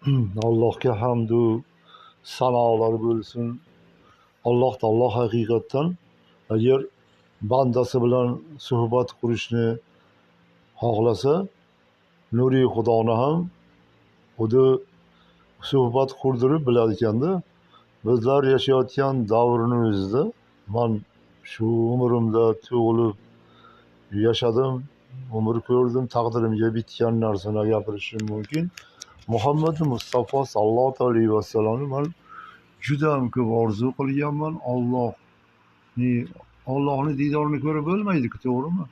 Allohga hamdu sanolar bo'lsin. Alloh taolo haqiqatdan agar bandasi bilan suhbat qurishni xohlasa, nuri Xudoni ham xuddi suhbat qurdirib bilar ekanda. Bizlar yashayotgan davrni o'zida man shu umrimda tug'ilib yashadim, umr ko'rdim, taqdirimga bitgan narsani gapirishim mumkin. Muhammad Mustafa sallallohu alayhi vasallamni man juda ham ko'p orzu qilganman. Allohni diydorini ko'rib bo'lmaydi-ku, to'g'rimi?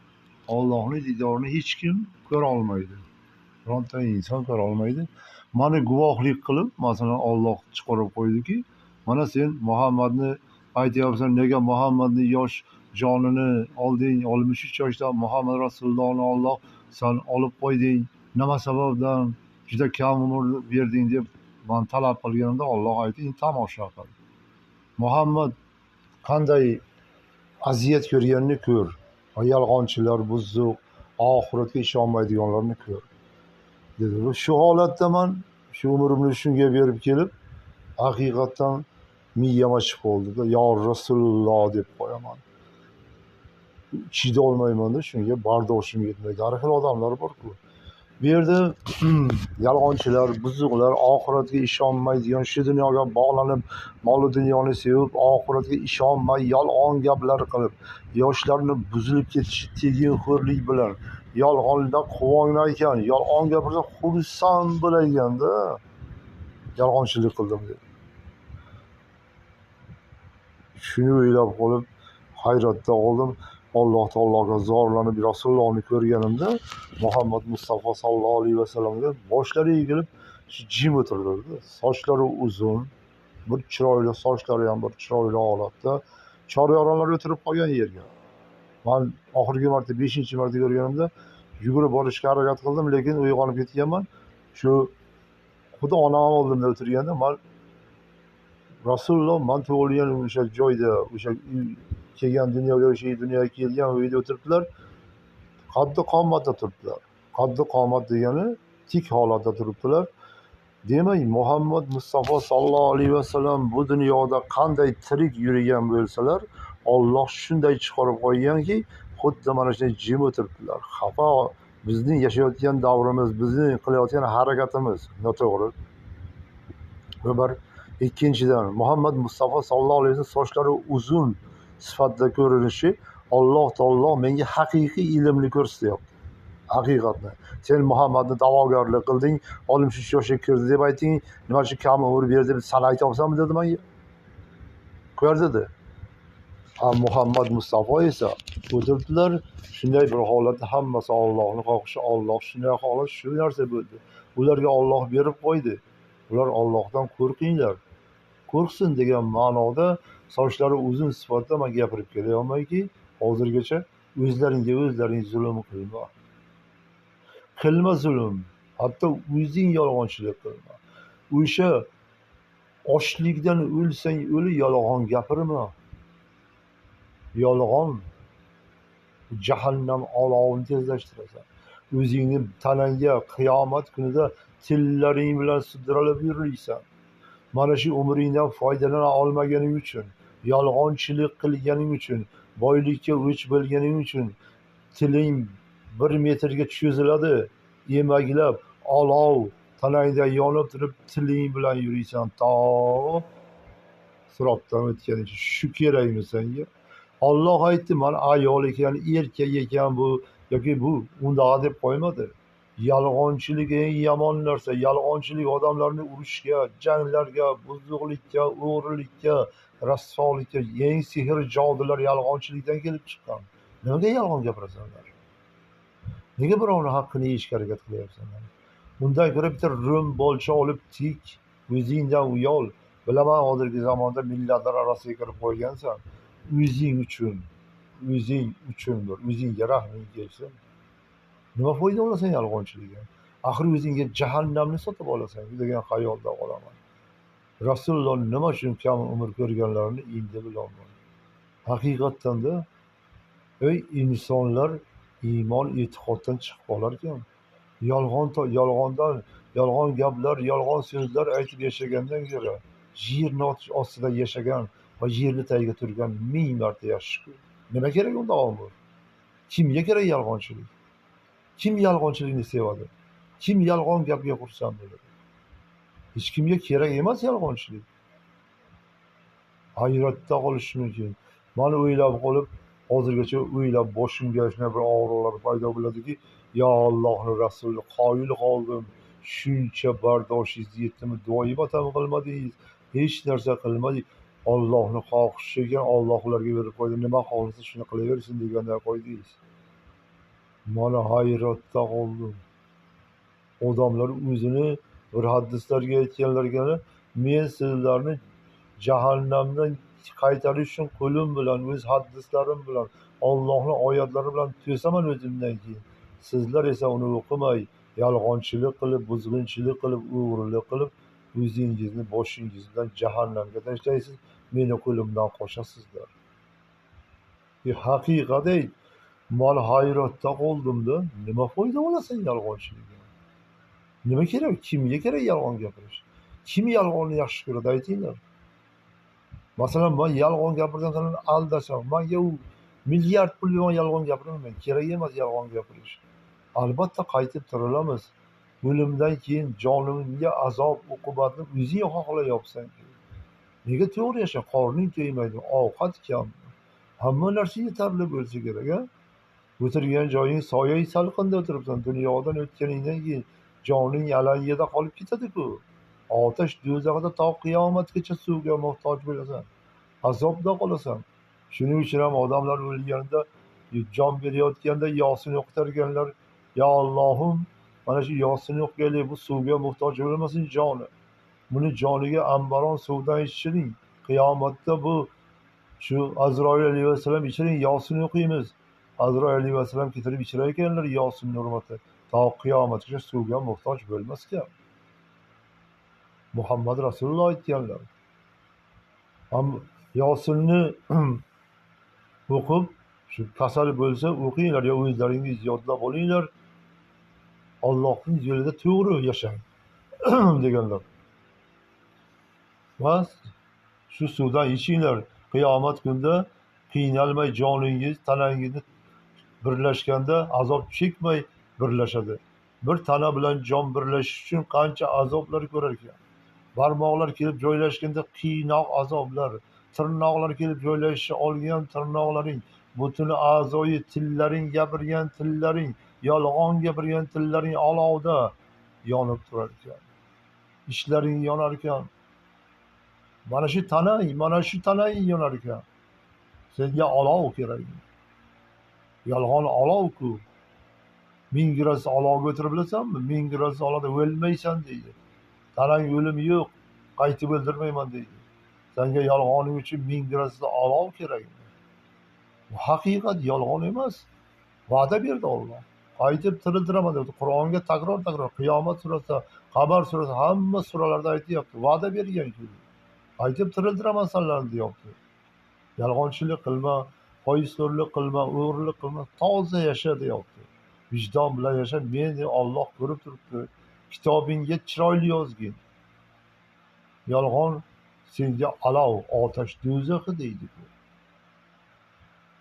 Allohni diydorini hech kim ko'ra olmaydi. Bironta inson ko'ra olmaydi. Mani guvohlik qilib, masalan, Alloh chiqarib qo'ydiki, mana sen Muhammadni aytyapsan, nega Muhammadni yosh jonini olding, 63 yoshda Muhammad Rasulullohni Alloh san olib qo'yding, nima sababdan juda kam umr berding deb man talab qilganimda Alloh aytdi, tomosha qil. Muhammad qanday aziyat ko'rganini ko'r. Yolg'onchilar, buzuq, oxiratga ishonmaydiganlarni ko'r, dedi. Shu holatda man shu umrimni shunga berib kelib, haqiqatdan miyam achib qoldi. Ya Rasululloh deb qo'yaman. Chidolmayman-da, shunga bardoshim yetmaydi. Har xil odamlar bor-ku. Bu yerda yolg'onchilar, buzuqlar, oxiratga ishonmaydigan, shu dunyoga bog'lanib, mol dunyoni sevib, oxiratga ishonmay, yolg'on gaplar qilib, yoshlarni buzilib ketishi teginxo'rlik bilan yolg'ondan quvongan ekan, yolg'on gapirsa xursand bo'laganda yolg'onchilik qildim deb. Shuni o'ylab qolib, hayratda qoldim. Alloh taologa zorlanib Rasulullohni ko'rganimda Muhammad Mustafa sallallohu alayhi vasallamga boshlari egilib jim o'tirdi. Sochlari uzun, bir chiroyli, sochlari ham bir chiroyli holatda. Choryoronlar o'tirib qolgan yerga. Man oxirgi marta 5-marta ko'rganimda yugurib borishga harakat qildim, lekin uyg'onib ketganman. Shu xudo onam oldimda o'tirganda man Rasululloh man tug'ilgan o'sha joyda, o'sha kelgan dunyoga, o'sha dunyoga kelgan uyda o'tiribdilar. Qaddi qomatda turibdilar. Qaddi qomat degani tik holatda turibdilar. Demak, Muhammad Mustafa sallallohu alayhi vasallam bu dunyoda qanday tirik yurgan bo'lsalar, Alloh shunday chiqarib qo'yganki, xuddi mana shunday jim o'tiribdilar. Xafa bizning yashayotgan davrimiz, bizning qilayotgan harakatimiz noto'g'ri. Va bir ikkinchidan, Muhammad Mustafa sallallohu alayhi vasallam sochlari uzun sifatida ko'rinishi Alloh taolo menga haqiqiy ilmni ko'rsatyapti. Haqiqatni. Sen Muhammadni da'vogarlik qilding, 63 yoshga kirdi deb aytding, nima uchun kam umr berdi deb san aytyapsanmi dedi menga. Ko'r dedi. Muhammad Mustafa esa o'tiribdilar, shunday bir holatda hammasi Allohning xohishi, Alloh shunday xohlash, shu narsa bo'ldi. Ularga Alloh berib qo'ydi. Ular Allohdan qo'rqinglar. Qo'rqsin degan ma'noda sochlari uzun sifatida men gapirib kelyapmanki, hozirgacha o'zlaringga o'zlaring zulm qilma. Qilma zulm, hatto o'zing yolg'onchilik qilma. O'sha ochlikdan o'lsang o'l, yolg'on gapirma. Yolg'on jahannam olovini tezlashtirasan. O'zingni tanangga qiyomat kunida tillaring bilan sudralib yuriysan. Mana shu umringdan foydalana olmaganing uchun, yolg'onchilik qilganing uchun, boylikka o'ch bo'lganing uchun tiling 1 metrga cho'ziladi, emaklab olov tanangda yonib turib tiling bilan yuriysan to sirotdan o'tganicha. Shu kerakmi senga? Alloh aytdi, mana ayol ekan, erkak ekan bu yoki bu undaqa deb qo'ymadi. Yolg'onchilik eng yomon narsa. Yolg'onchilik odamlarni urushga, janglarga, buzuqlikka, o'g'rilikka, rasvolikka, eng sehr jodilar yolg'onchilikdan kelib chiqqan. Nimaga yolg'on gapirasanlar? Nega birovni haqqini yeyishga harakat qilyapsanlar? Undan ko'ra bitta ro'mbolcha olib tik, o'zingdan uyal. Bilaman, hozirgi zamonda millatlar orasiga kirib qo'ygansan. O'zing uchun, o'zing uchundir, o'zingga rahming kelsin. Nima foyda olasan yolg'onchilikdan? Axir o'zingga jahannamni sotib olasan degan xayolda qolaman. Rasululloh nima uchun kam umr ko'rganlarini endi bilaman. Haqiqatdan-da, ey insonlar, iymon e'tiqoddan chiqib qolar ekan. Yolg'ondan Yolg'on gaplar, yolg'on so'zlar aytib yashagandan ko'ra yerni ostida yashagan va yerni tagiga turgan 1000 marta yaxshi-ku. Nima kerak unda umr? Kimga kerak yolg'onchilik? Kim yolg'onchilikni sevadi? Kim yolg'on gapga xursand bo'ladi? Hech kimga kerak emas yolg'onchilik. Hayratda qolish mumkin. Mana o'ylab qolib, hozirgacha o'ylab boshimga shunday bir og'riqlar paydo bo'ladiki, yo Allohning rasuli, qoyil qoldim. Shuncha bardoshingiz yetdimi, duoibat ham qilmadingiz, hech narsa qilmadingiz. Allohni xohishi ekan, Alloh ularga berib qo'ydi, nima xohlasa shuni qilaversin deganday qo'ydingiz. Mana hayratda qoldim. Odamlar o'zini bir hadislarga aytganlarga, men sizlarni jahannamdan qaytarish uchun qo'lim bilan, o'z hadislarim bilan, Allohning oyatlari bilan to'saman o'zimdan keyin. Sizlar esa uni o'qimay, yolg'onchilik qilib, buzg'unchilik qilib, o'g'rilik qilib, o'zingizni boshingiz bilan jahannamga tashlaysiz, meni qo'limdan qochasizlar. Haqiqat ey, mal hayratda qoldimda, nima foyda olasan yolg'onchilikdan? Nima kerak? Kimga kerak yolg'on gapirish? Kim yolg'onni yaxshi ko'radi aytinglar? Masalan, men yolg'on gapirsam, seni aldasam, menga u milliard pul bilan yolg'on gapirmayman, kerak emas yolg'on gapirish. Albatta qaytib tirilamiz. O'limdan keyin joningga azob, uqubatni o'zing xohlayapsan. Nega to'g'ri yasha? Qorning to'ymaydi, ovqat kam. Hamma narsa yetarli bo'lsa kerak, a? O'tirgan joying soya salqinda o'tiribsan. Dunyodan o'tganingdan keyin joning alangada qolib ketadi-ku. Otash do'zaxida to qiyomatgacha suvga muhtoj bo'lasan. Azobda qolasan. Shuning uchun ham odamlar o'lganda, jon berayotganda Yosin o'qitarganlar, ya Allohim, mana shu Yosin o'qiylik, bu suvga muhtoj bo'lmasin joni. Buni joniga ambaron suvdan ichiring. Qiyomatda bu shu Azroil alayhissalom ichiring, Yosin o'qiymiz. Azroil alayhissalom keltirib ichirar ekanlar Yosin hurmati. To qiyomatgacha suvga muhtoj bo'lmas ekan. Muhammad Rasululloh aytganlar. Ham Yosinni o'qib, shu kasal bo'lsa o'qinglar, yo o'zlaringiz yodlab olinglar. Allohning yo'lida to'g'ri yashang deganlar. Va shu suvdan ichinglar. Qiyomat kunida qiynalmay joningiz, tanangizni birlashganda azob chekmay birlashadi. Bir tana bilan jon birlashish uchun qancha azoblar ko'rar ekan. Barmoqlar kelib joylashganda qiynoq azoblar, tirnoqlar kelib joylashishi olgan tirnoqlaring, butun a'zoyi tillaring, gapirgan tillaring, yolg'on gapirgan tillaring olovda yonib turar ekan. Ishlaring yonar ekan. Mana shu tanang, mana shu tanang yonar ekan. Senga olov kerak. Yolg'on olov-ku. 1000 gradus olovga o'tirib bilasanmi? 1000 gradus olovda o'lmaysan deydi. Tanang o'lim yo'q, qaytib o'ldirmayman deydi. Senga yolg'oning uchun 1000 gradusda olov kerak. Bu haqiqat, yolg'on emas. Va'da berdi Alloh. Qaytib tiriltiraman dedi. Qur'onga takror-takror Qiyomat surasida, Qamar surasida, hamma suralarda aytyapti. Va'da bergan-ku. Qaytib tiriltiraman senlarni deyapti. Yolg'onchilik qilma, foizxo'rlik qilma, o'g'irlik qilma, toza yasha deyapti. Vijdon bilan yasha, meni Alloh ko'rib turibdi. Kitobingga chiroyli yozgin. Yolg'on senga alov, otash do'zaxi deydi bu.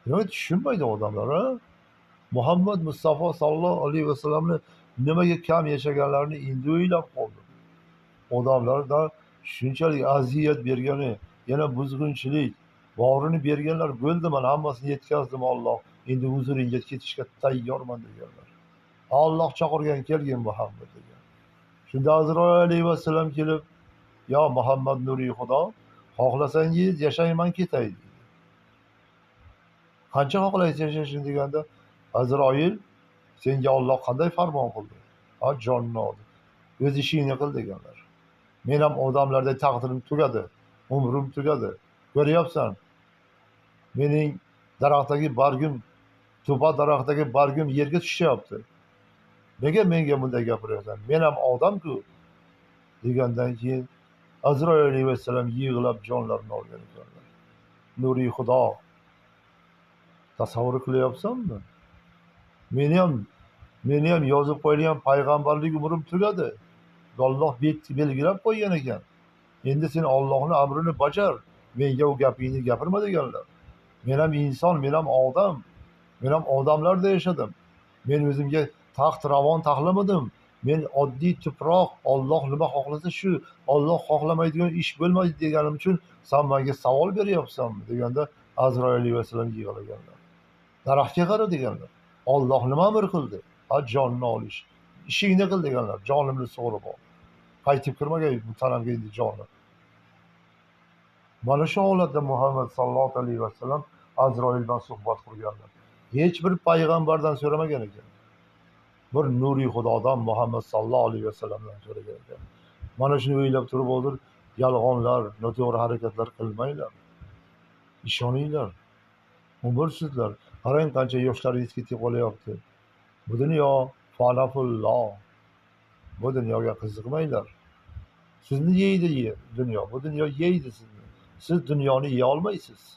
Nima tushunmaydi odamlar, a? Muhammad Mustafa sallallohu alayhi vasallamni nimaga kam yashaganlarini endi o'ylab qoldim. Odamlardan shunchalik aziyat bergani, yana buzg'unchilik, borini berganlar bo'ldi, mana hammasini yetkazdim Alloh. Endi huzuringga ketishga tayyorman deganlar. Alloh chaqirgan, kelgin Muhammad degan. Shunda Azroil alayhissalom kelib, yo Muhammad nuri Xudo, xohlasangiz yashayman ketay dedi. Qancha xohlaysiz yashashni deganda, Azroil senga Alloh qanday farmon qildi? Ha, jonni oldi. O'z ishingni qil deganlar. Men ham odamlarday taqdirim tugadi, umrim tugadi. Ko'ryapsan. Mening daraxtdagi bargim, tupa daraxtdagi bargim yerga tushyapti. Nega menga bunday gapiryapsan? Men ham odam-ku degandan keyin Azroil alayhissalom yig'lab jonlarini olgan ekanlar. Nuri Xudo, tasavvur qilyapsanmi? Meni ham yozib qo'yilgan payg'ambarlik umrim tugadi. Alloh belgilab qo'ygan ekan. Endi sen Allohning amrini bajar, menga u gapingni gapirma deganlar. Men ham inson, men ham odam, men ham odamlarda yashadim. Men o'zimga taxt ravon taxlamadim. Men oddiy tuproq, Alloh nima xohlasa shu, Alloh xohlamaydigan ish bo'lmaydi deganim uchun sen menga savol beryapsanmi deganda Azroil alayhissalom yig'laganlar. Daraxtga qara deganlar. Alloh nima amr qildi? Ha, jonni olish. Ishingni qil deganlar. Jonimni so'rab ol. Qaytib kirmagay bu tanamga endi joni. Mana shu holatda Muhammad sallallohu alayhi vasallam Azroil bilan suhbat qurganlar. Hech bir payg'ambardan so'ramagan ekan. Bir nuriy Xudodan Muhammad sallallohu alayhi vasallamdan so'ragan ekan. Mana shuni o'ylab turib hozir yolg'onlar, noto'g'ri harakatlar qilmanglar. Ishoninglar. Umrsizlar. Qarang qancha yoshlaringiz ketib qolyapti. Bu dunyo fanafulloh. Bu dunyoga qiziqmanglar. Sizni yeydi dunyo. Bu dunyo yeydi sizni. Siz dunyoni yeya olmaysiz.